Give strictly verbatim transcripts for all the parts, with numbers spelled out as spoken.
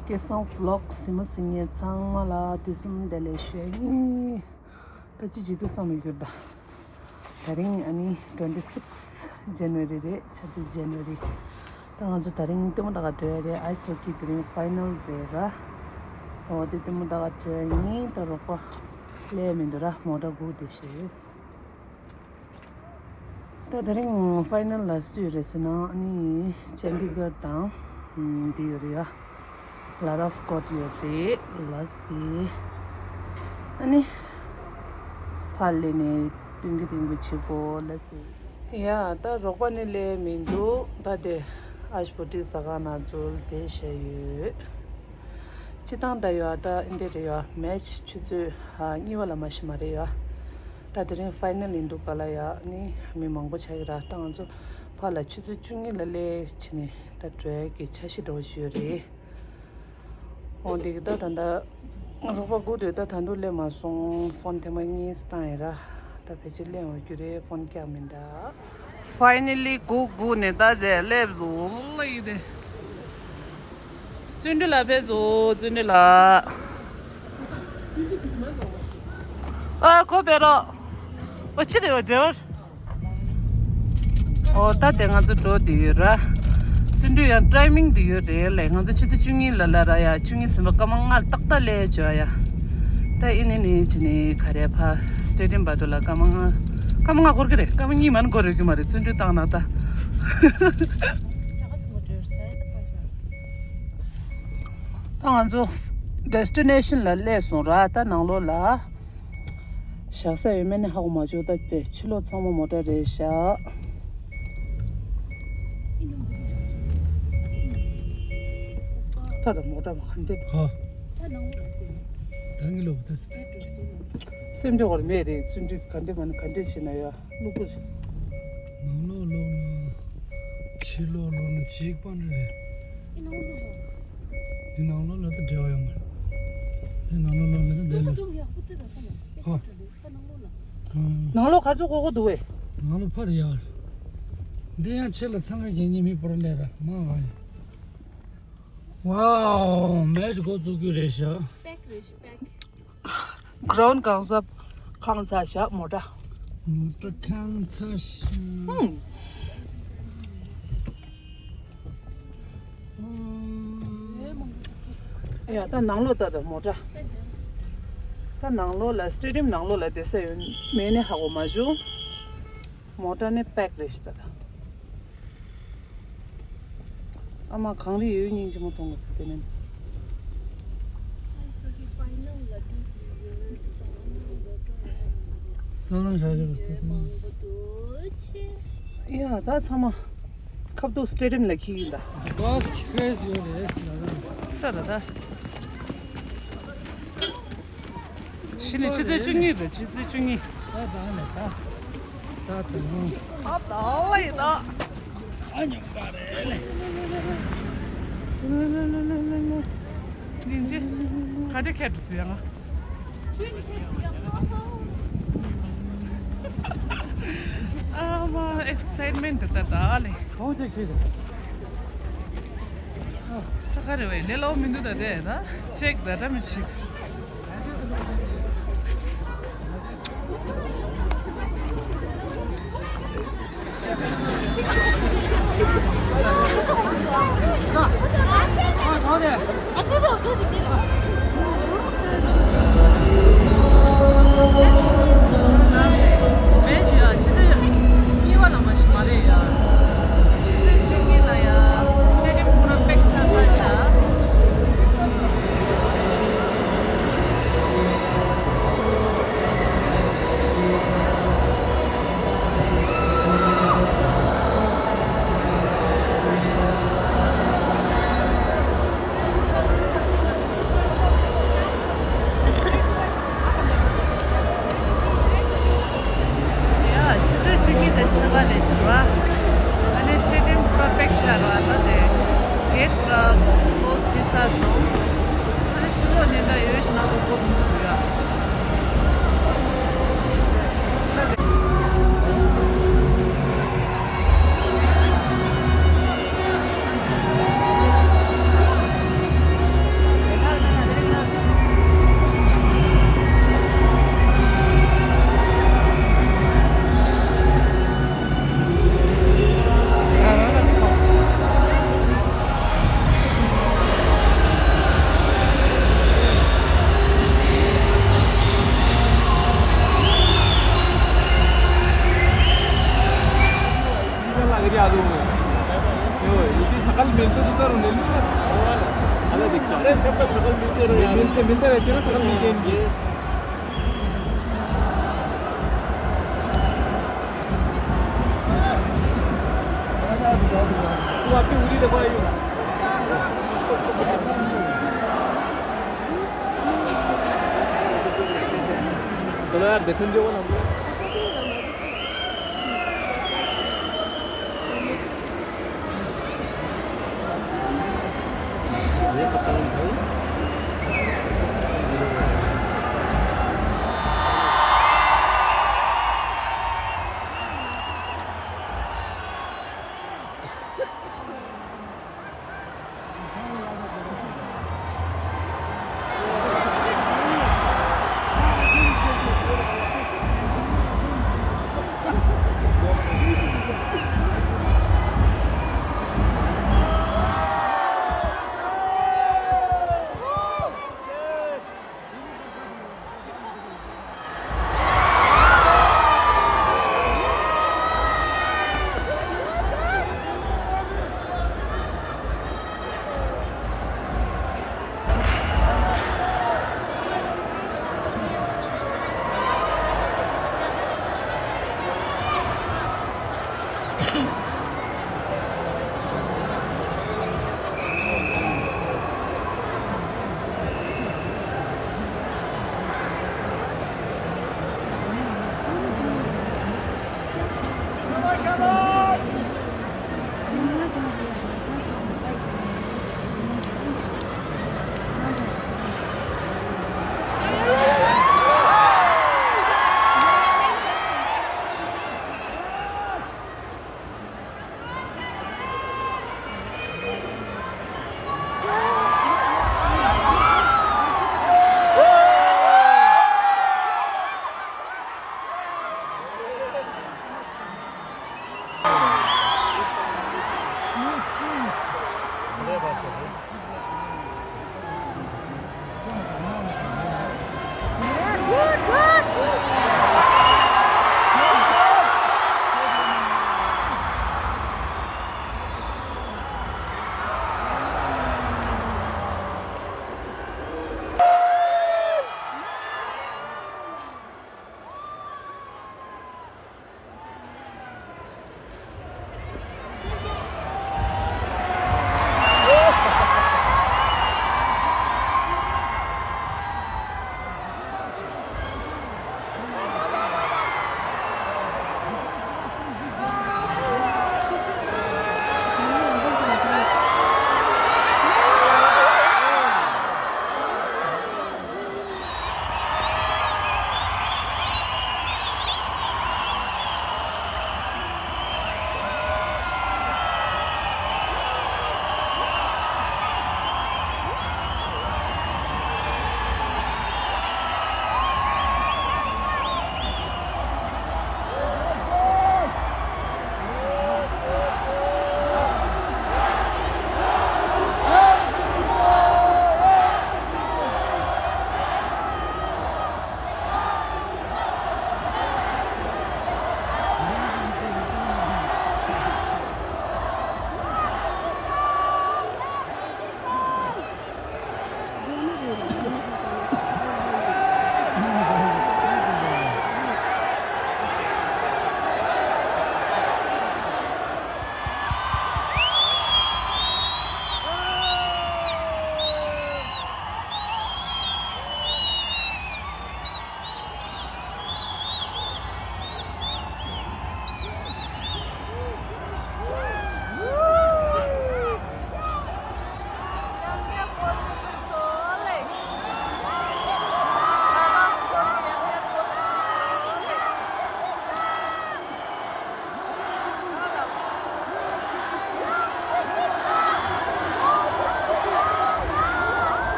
སྐལ་བཟང་ཝི་ལོག་གཟིགས་མོ་གཟིགས་མཁན་ཚང་མ་ལ་དུས་གསུམ་བདེ་ལེགས་ཞུ་ཡིན། ད་ཅི་བྱེད་དུས་བསམ་མི་འགྱུར་ད། ད་རིང་ཨ་ནི་ཊུ་ཝེན་ཊི་སིགས་ཇན་ཝ་རི་རེད། ཆབ་སྲིད་ཇན་ཝ་རི། ད་ང་ཚོ་ད་རིང་ལྟད་མོ་ལྟ་ག་འགྲོ་ཡ་རེད། ཨའི་སི་ཧོ་ཀི་དེ་རིང་ཕའི་ནལ་རེད་ར། འོ་དེ་ལྟད་མོ་ལྟ་ག་འགྲོ་ཡ་ཡིན། ད་རོགས་པ་སླེབས་མི་འདུག་ར། མོ་ཊ་སྒུག་བསྡད་ཤག་ད་དེ་རིང་ཕའི་ནལ་ལ་སུ་ཡོད་རེད་ཟེར་ན་ཨ་ནི་ཅན་ཌི་གར་དང་འདི་ཡོད་རེད་ཡ། ལ་རག་སི་ཀོཊ་ཡོད་རེད་ལ་སི། ཨ་ནི་ཕར་སླེབས་ནས་སྟོན་གི་སྟོན་གི་བྱེད་དགོས་ལ་སི། ཡ་ད་རོགས་པ་ནི་སླེབས་མི་འདུག་ད་དེ་ཨ་ཤ་བོ་ཊི་ཟ་ཁང་ནང་འཛུལ་བསྡད་བཞག་ཡོད། སྤྱིར་བཏང་ད་ཡོད་ད་འདི་རེད་ཡ། མེ་ཆི་ཆུ་ཚོད་གཉིས་པ་ལ་མ་གཞི་མ་རེད་ཡ། ད་དེ་རིང་ཕའི་ནལ་ཡིན་འདུག་ག་ལ་ཡ། ནི་མི་མང་པོ་ཆགས་ཀྱི་ར། ད་ང་ཚོ་ཕར་ལ་ཆུ་ཚོད་བཅུ་གཉིས་ལ་སླེབས་བྱས་ནས་ད་འགྲོ་ཡ་གི་འཆར་གཞི་འདྲ་བོ་ཞིག་ཡོད་རེད། འོ་འདི་གི་ད་ད་ད་རོགས་པ་སྒུག་སྡོད། ད་ད་དུང་སླེབས་མ་སོང་། ཕོན་ཐེངས་མ་གཉིས་བཏང་ཡིན་ར། ད་ཕལ་ཆེར་སླེབས་འོང་རྒྱུ་རེད། ཕོན་བཀྱག་མིན་འདྲ། ཕའི་ནལ་ལི་སྒུག་སྒུག་ནས་ད་དེ་སླེབས་སོང་ལ་ཡིན་ཏེ། བརྩོན་འགྲུས་ལགས་ཕེབས་སོང་། བརྩོན་འགྲུས་ལགས། ཨ་ཁོ་ཕེབས་རོགས། ཨོ་ཅི་རེད་འོ་ཌ་རའི་ཝར། ཨོ་ད་དེ་ང་ཚོ་འགྲོ་བསྡད་ཡོད་ར། བརྩོན་འགྲུས་ཡང་ཊའི་མིང་དེ་ཡོད་རེད་ལས། ང་ཚོ་ཆུ་ཚོད་བཅུ་གཉིས་ལ་ལ་ར་ཡ། བཅུ་གཉིས་ཟིན་པ་སྐར་མ་ལྔ་ཏག་ཏག་སླེབས་བྱོས་ཡ། ད་ཨེ་ནི་ནི་ཅི་ནི་ག་རེ་ཕ་སི་ཊེ་ཌི་ཡམ་བར་དུ་ལ་སྐར་མ་ལྔ། སྐར་མ་ལྔ་འགོར་གི་རེད། སྐར་མ་གཉིས་མ་ནི་འགོར་ཡོད་ཀྱི་མ་རེད། བརྩོན་འགྲུས་བཏང་ན་ད། ད་ང་ཚོ་ཌེ་སི་ཊི་ནེ་ཤན་ལ་སླེབས་སོང་ར། ད་ནང་ལོགས་ལ་བཞག་ས་ཡོད་མེད་ནི་ཧ་གོ་མ་བྱུང་། ད་དེ་ཕྱི་ལོགས་ཚང་མ་མོ་ཊ་རེད་ཤག་ད་ད་མོ་ཊ་མ་ག་འདྲ་ཧ། ད་ནང་ལོགས་ལ་སེམས། ད་ངའི་ལོགས་ད་སེམས་འདྲ་བར་མེད་རེད། བརྩོན་འགྲུས་ག་འདྲ་མ་ནི་ག་འདྲ་བྱེད་ན་ཡ། ཀླུ་པོ་རེད། ནང་ལོགས་ལོག་ན། ཕྱི་ལོགས་ལོག་ན་གཅིག་པ་འདྲ་རེད། འདི་ནང་ལོགས་ལ་ད་འབྲེལ་བ་ཡོད་མ་རེད། འདི་ནང་ལོགས་ལོག་ན་ད་འདྲ་ལ། ཁོ། ནང་ལོགས་ག་ཚོད་གོ་གོ་འདུག་བས། ནང་ལོགས་ཕར་ཡར། འདི་ཡང་ཕྱི་ལ་འཚང་ཁ་རྒྱག་མཁན་མི་པོ་ར་ལས་ར་མ་ག་ཡིན། ཝའོ། མེ་ཆི་འགོ་བཙུགས་རྒྱུ་རེད་ཤག་པེག་རེད་ཤག་པེག་གྷ་རའུན་ཌི་གང་ས་གང་ཚ་ཤག་མོ་ཊ། མོ་ཊ་གང་ཚ་ཤག་ཧུམ། ཡ་ད་ནང་ལོགས་ད་ད་མོ་ཊ། ད་ནང་ལོགས་ལ་སི་ཊེ་ཌི་ཡམ་ནང་ལོགས་ལ་བསྡད་ས་ཡོད་མེད་ནི་ཧ་གོ་མ་བྱུང་། མོ་ཊ་ནི་པེག་རེད་ཤག་ད་ད། ཨ་མ་གངས་རི་ཡོད་སྙིང་རྗེ་མོ་མཐོང་གི་འདུག་དེ་ནས། ད་རང་ཞག་ཞག་ཡ་ད་ཚང་མ་ཁ་བཏུག་སི་ཊེ་ཌི་ཡམ་ལ་འཁྱེར་གྱི་ཡིན་ད། བྷ་སི་ཁི་རེ་ཟི་ཡོད་རེད་ད་ད་ད། གཞི་ནས་ཆུ་ཚོད་བཅུ་གཉིས་རེད། ཆུ་ཚོད་བཅུ་གཉིས། ད་ད་ནས་ད། ད་ད་ནས། ཨ་ད་ལ་ཡི་ད། ཨ་ཉམས་པ་རེད་ལེ། ཉིན་ཅི། ག་འདྲ་ཁྱད་དུ་ཚུད་ཡང་། ཨ་མ་ཨེག་སའི་ཊི་མེན་ཊི་ད་ད་ལེ། ཧོ་ཅེ་ཁྱེད། ས་ཁ་རེ་བས་ལས་སླ་བོ་མི་འདུག་ད་དེ་ད་ཅེག་ད་འདྲ་མི་བྱེད། ཡ། ཆུ་ཚོད་བཅུ་གཉིས་དང་ཕྱེད་ཀ་ལས་བྱེད་རོགས། ཨ་ནི་སི་ཊེ་ཌི་ཡམ་པུ་ར་པེག་ཆགས་རོགས། ཨ་ད་དེ་གེ་ཊི་པུ་ར་ཀློ་སི་བྱེད་ཚར་སོང་། ཨ་ནི་ཕྱི་ལོགས་ནས་ད་ཡོད་ཞིག་ནང་དུ་སྒོ་མི་འདུག་ཡ། अरे, सबका शकल मिलते रहो यार। मिलते, मिलते रहते हैं ना, शकल मिलते हैं इनकी। तू आपकी उंगली दबाई हो। चलो यार, देखने दो ना।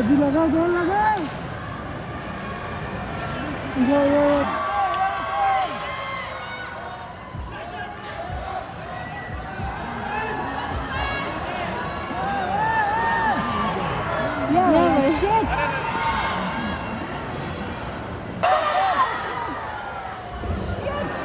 जी लगा, गोल लगा। यो, यो, यो। Yeah, shit. Shit.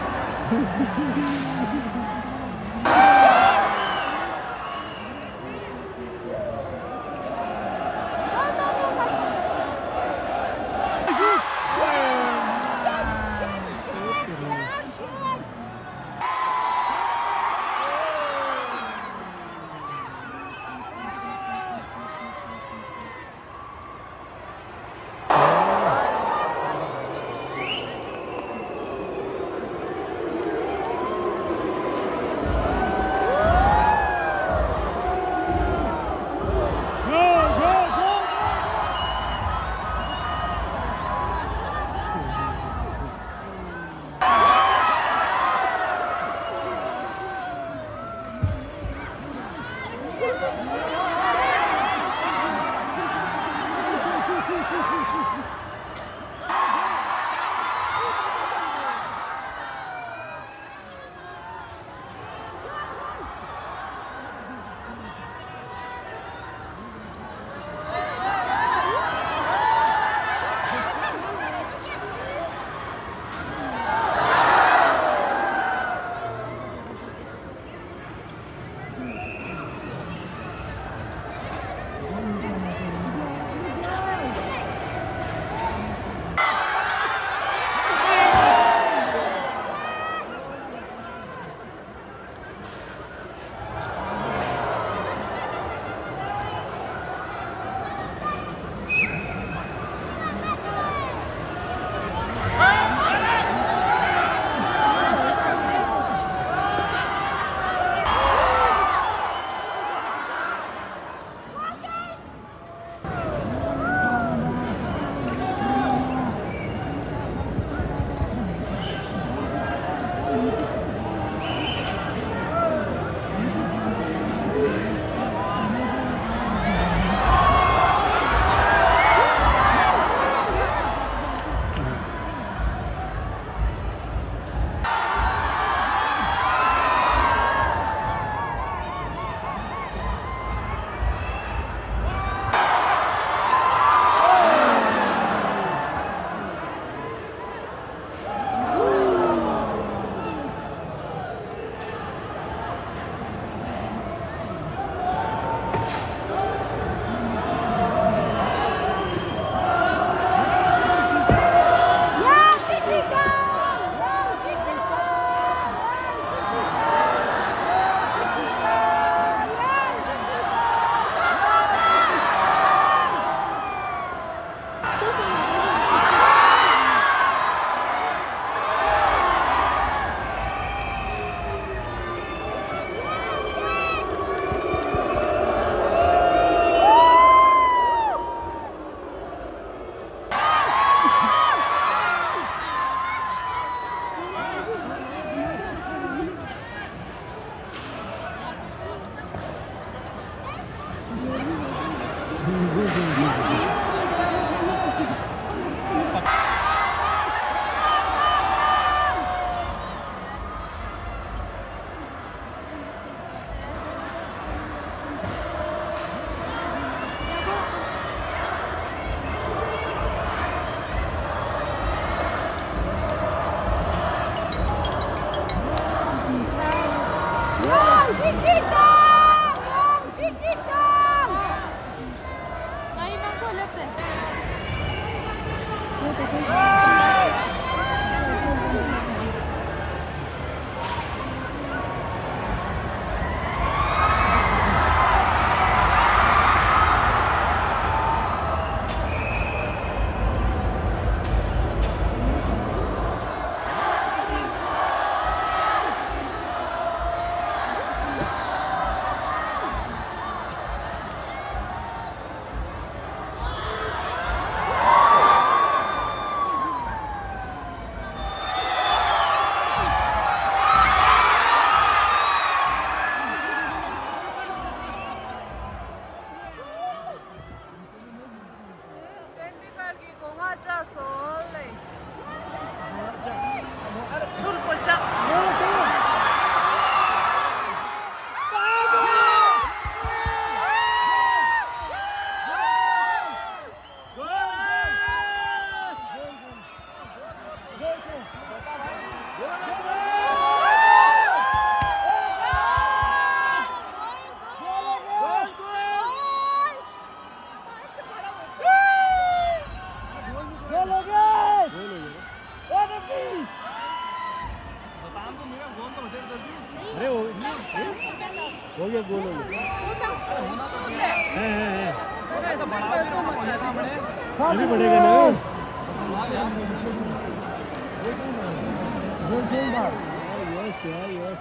अरे वो, हो गया गोल, हो गया। हैं, हैं, हैं। अभी बढ़ेगा ना। Yes, yes, yes.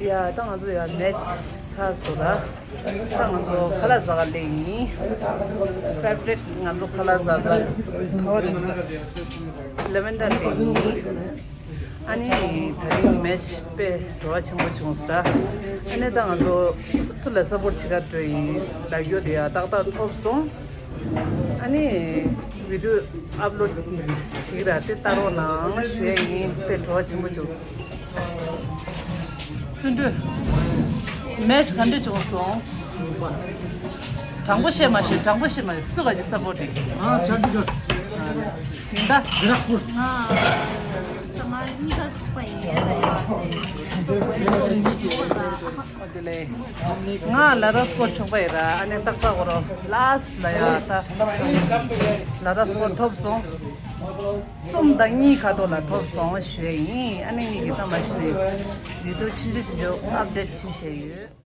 ཡ། ད་ང་ཚོ་ཡ་མེཆ་ཚར་སོང་ལ། ད་ང་ཚོ་ཁ་ལག་ཟ་ག་སླེབས་ཡིན། ཕེ་ཝ་རི་ཊི་ང་ཚོ་ཁ་ལག་ཟ་ས་ག་བ་རེད་འདུག་ལེ་ཝན་ཌར་སླེབས་ཡིན། ཨ་ནི་ད་རིང་མེཆ་དཔེ་བྲོ་བ་ཆེན་པོ་བྱུང་སོང་ར། ཨ་ནི་ད་ང་ཚོ་སུ་ལ་སཔོར་ཊི་བྱེད་ག་འགྲོ་ཡིན་ལབ་རྒྱུ་དེ་ཡ་ཏག་ཏག་ཐོབ་སོང་། ཨ་ནི་བི་ཌི་ཡོ་ཨབ་ལོཌ་བྱེད་ཀྱི་ར། དེ་ལྟ་རོགས་གནང་ཞུ་ཡ་ཡིན། དཔེ་བྲོ་བ་ཆེན་པོ་བྱུང་། བརྩོན་འགྲུས། མེཆ་ག་འདྲ་བྱུང་སོང་། དྲང་པོ་བཤད་མ་ཤེས། དྲང་པོ་བཤད་མ་ཤེས། སུ་ག་ཅིག་སཔོར་ཊི་བྱེད། ཨ། ཆ་འདི་ག་ཡིན་ད། ཛི་རག་པུར། ང་ཚང་མ་གཉིས་ཀ་ཚོགས་པ་ཡིན། ཨོ་དེ་ལས། ང་ལ་དྭགས་སྐོར་ཆོག་པ་ཡིན་ར། ཨ་ནི་ཏག་ཏག་གོ་རོ་ལ་སི་ལ་ཡ་ད། ལ་དྭགས་སྐོར་ཐོབ་སོང་། གསུམ་དང་གཉིས་ཁ་ཐོག་ལ་ཐོབ་སོང་ཞུ་ཡ་ཡིན། ཨ་ནི་ངེད་ཀྱི་ད་མ་གཞི་ནས་ཡུལ་གྲུ་ཆུང་ཆུང་ཆུང་ཆུང་ཨབ་ཌེཊ་བྱེད་བཞིན་ཡོད།